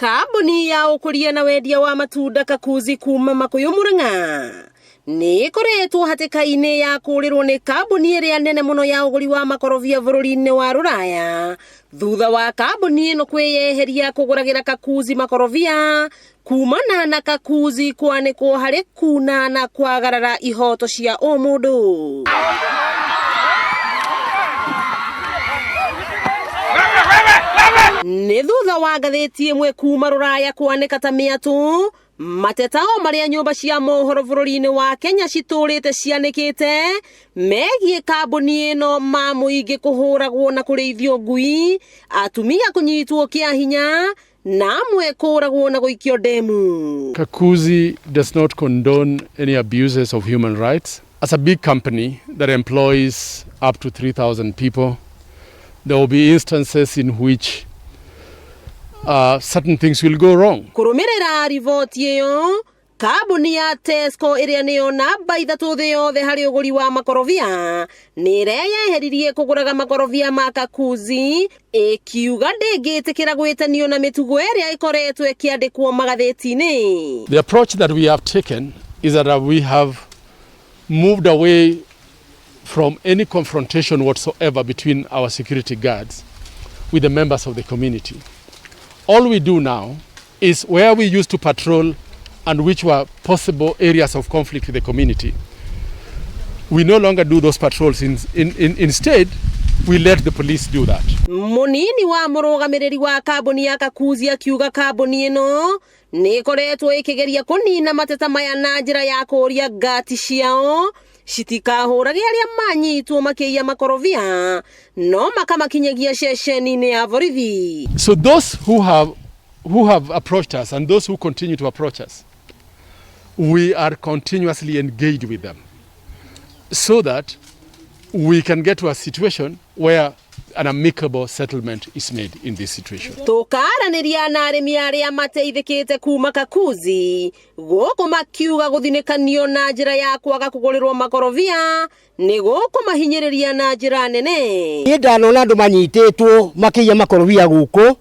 Kambuni ya ũkũria na wendia wa matunda Kakuzi kuma Makuyu Murang'a nĩ ĩkoretwo hatĩka-inĩ ya kũrĩrwo nĩ kambuni ĩrĩa nene mũno ya ũgũri wa makorobia bũrũri-inĩ wa Rũraya thutha wa kambuni ĩno kwĩyeheria kũgũragĩra Kakuzi makorobia kumana na Kakuzi kwanĩkwo harĩ kuna na kwagarara ihoto cia ũmũndũ. Nĩ thutha wa ngathĩti ĩmwe kuma Rũraya kwanĩka ta mĩatũ mateta o marĩa nyũmba cia mohoro bũrũri-inĩ wa Kenya citũrĩte cianĩkĩte megiĩ kambuni ĩno ma mũingĩ kũhũragwo na kũrĩithio ngui, atumia kũnyitwo kĩa hinya na amwe kũragwo na gũikio ndemu. Kakuzi does not condone any abuses of human rights. As a big company that employs up to 3,000 people, there will be instances in which certain things will go wrong. Kũrũmĩrĩra riboti ĩyo, kambuni ya Tesco ĩrĩa nĩyo namba 3 thĩ yothe harĩ ũgũri wa makorobia nĩ ĩreyeheririe kũgũraga makorobia ma Kakuzi ĩkiuga ndĩngĩtĩkĩra gwĩtanio na mĩtugo ĩrĩa ĩkoretwo ĩkĩandĩkwo magathĩti-inĩ. The approach that we have taken is that we have moved away from any confrontation whatsoever between our security guards with the members of the community. All we do now is where we used to patrol and which were possible areas of conflict with the community, we no longer do those patrols. Instead, we let the police do that. Munini wa mũrũgamĩrĩri wa kambuni ya Kakuzi akiuga kambuni ĩno nĩ ĩkoretwo ĩkĩgeria kũnina mateta maya na njĩra ya kũũria ngati ciao citikahũrage arĩa manyitwo makĩiya makorobia no makamakinyagia ceceni-inĩ ya borithi. So those who have approached us and those who continue to approach us, we are continuously engaged with them so that we can get to a situation where an amicable settlement is made in this situation. Tũkaranĩria na arĩmi arĩa mateithĩkĩte kuma Kakuzi gũkũ makiuga gũthinĩkanio na njĩra ya kwaga kũgũrĩrwo makorobia nĩ gũkũmahinyĩrĩria na njĩra nene. Niĩ ndanona andũ manyitĩtwo makĩiya makorobia gũkũ,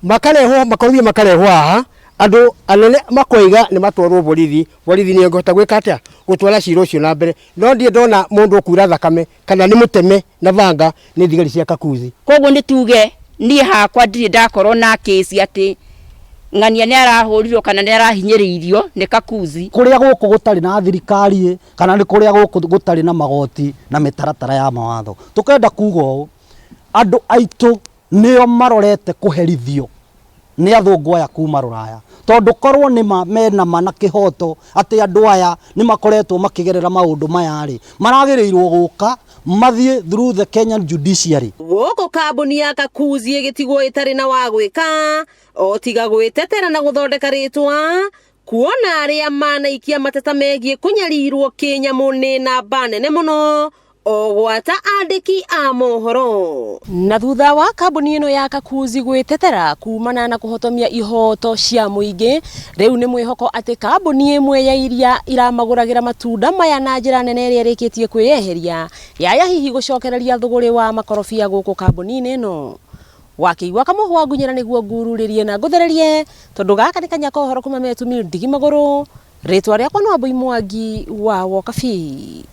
makarehwo makorobia, makarehwo haha, andũ anene makoiga nĩ matwarwo borithi. Borithi nĩ ĩngĩhota gwĩka atĩa gũtwara cira ũcio na mbere? No ndirĩ ndona mũndũ ũkura thakame kana nĩ mũteme na banga nĩ thigari cia Kakuzi. Koguo nĩ tuge niĩ hakwa ndirĩ ndakorwo na kĩci atĩ ng'ania nĩ arahũrirwo kana nĩ arahinyĩrĩirio nĩ Kakuzi. Kũrĩa gũkũ gũtarĩ na thirikari ĩ, kana nĩ kũrĩa gũkũ gũtarĩ na magoti na mĩtaratara ya mawatho, tũkenda kuga ũũ, andũ aitũ nĩo marorete kũherithio nĩ athũngũ aya kuma Rũraya, tondũ korwo nĩ ma mena ma na kĩhoto atĩ andũ aya nĩ makoretwo makĩgerera maũndũ maya rĩ, maragĩrĩirwo gũka mathiĩ through the Kenyan judiciary. Gũkũ kambuni ya Kakuzi ĩgĩtigwo ĩtarĩ na wa gwĩka o tiga gwĩtetera na gũthondeka rĩtwa, kuona arĩa manaikia mateta megiĩ kũnyarirwo kĩnyamũ nĩ namba nene mũno o gwata andĩki a mohoro. Na thutha wa kambuni ĩno ya Kakuzi gwĩtetera kumana na kũhotomia ihoto cia mũingĩ, rĩu nĩ mwĩhoko atĩ kambuni ĩmwe ya iria iramagũragĩra matunda maya na njĩra nene ĩrĩa ĩrĩkĩtie kwĩyeheria yaya hihi gũcokereria thũgũrĩ wa makorobia gũkũ kambuni-inĩ ĩno. Wakĩigua kamũhwa ngunyĩra nĩguo ngururĩrie na ngũthererie, tondũ gaka nĩ kanya kohoro kuma Metumi ndigi magũrũ. Rĩtwa rĩakwa no Ambui Mwangi wa Wokabi.